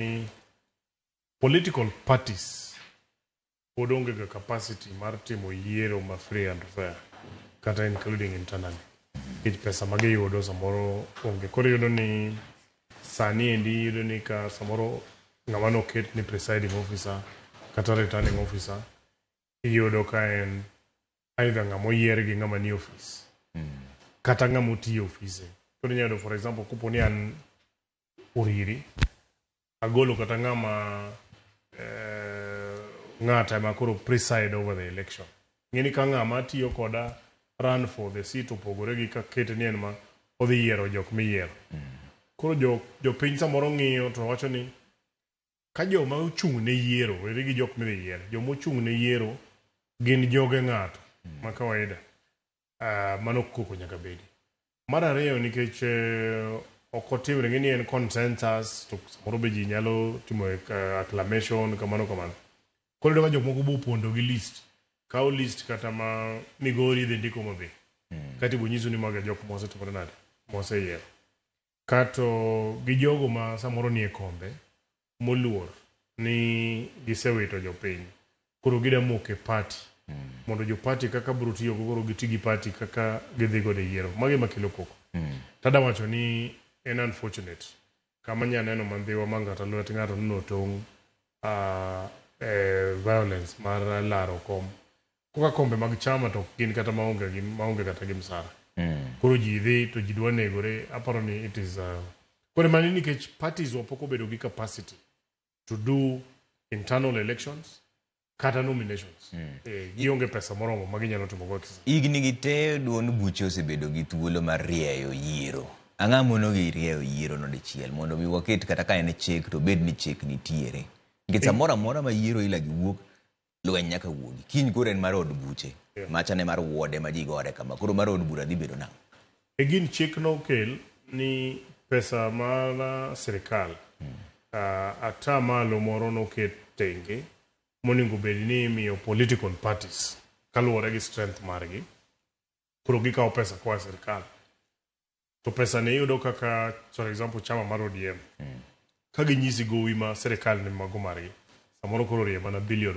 Ni political parties pod onge ga capacity mar timo yiero ma free and fair kata including internally nikech pesa ma giyudo samoro onge. Koro iyudo ni sani endi iyudo ni ka samoro ng'ama noket ni presiding officer kata returning officer iyudo ka en either ng'ama oyier gi ng'ama nie ofis kata ng'ama otiyo e ofise. Koro inyalo yudo for example kopo ni an Uriri agolo kata ng'ama ng'ata ema koro preside over the election. Ing'e ni ka ng'ama tiyo koda run for the seat opogore gi kakete ni en ma odhi yiero jok miyiero. Koro jo jopiny samoro ng'iyo to wacho ni ka joma ochung' ne yiero weri gi jok midhi yier joma ochung' ne yiero gin joge ng'ato ma kawaida mano koko nyaka bedi. Mar ariyo nikech ok otimre ng'e ni en consensus to samoro be ji nyalo timo acclamation kamano kamano. Koro iyudo ka jok moko bopondo gi list. Kawo list kata ma Migori idhi ndik Homa Bay. Kaeto ibo nyisu ni mago e jok mosetimore nade moseyiero. Kato gi jogo ma samoro nie kombe moluor ni gisewito jopiny koro gida moko e party mondo jo party kaka bro tiyo go koro giti gi party kaka gidhi godo e yiero. Mago ema kelo koko. Tada wacho ni en unfortunate kama nya neno mandhiwa ma ng'ato lwet ng'ato notong' violence mar laro kom. Koka kombe mag chama to gin kata maonge gi maonge kata gi msara. Koro ji dhi to ji dwa negore aparo ni it is koro mani nikech parties wa pok obedo gi capacity to do internal elections kata nominations. Gionge pesa moromo ma ginyalo timo go exercise. Higni gi te duond buche osebedo gi thuolo mar rieyo yiero. Ang'o mono gi rieyo yiero no dichiel mondo mi waket kata ka en chik to bed ni chik nitiere. Nikech samoro amora ma yiero ila gi wuok lweny nyaka wuogi. Kiny koro en mar od buche. Macha ne mar wode ma ji gore kama. Koro mar od bura dhi bedo nang'o? Again chik nokel ni pesa mar sirikal ata malo moro noket tenge monego bed ni imiyo political parties kaluwore gi strength margi. Koro gikawo pesa koa e sirikal. To pesa ni iyudo kaka for example chama mar ODM ka ginyisi gowi ma sirikal ni mago margi samoro koro orie mana billion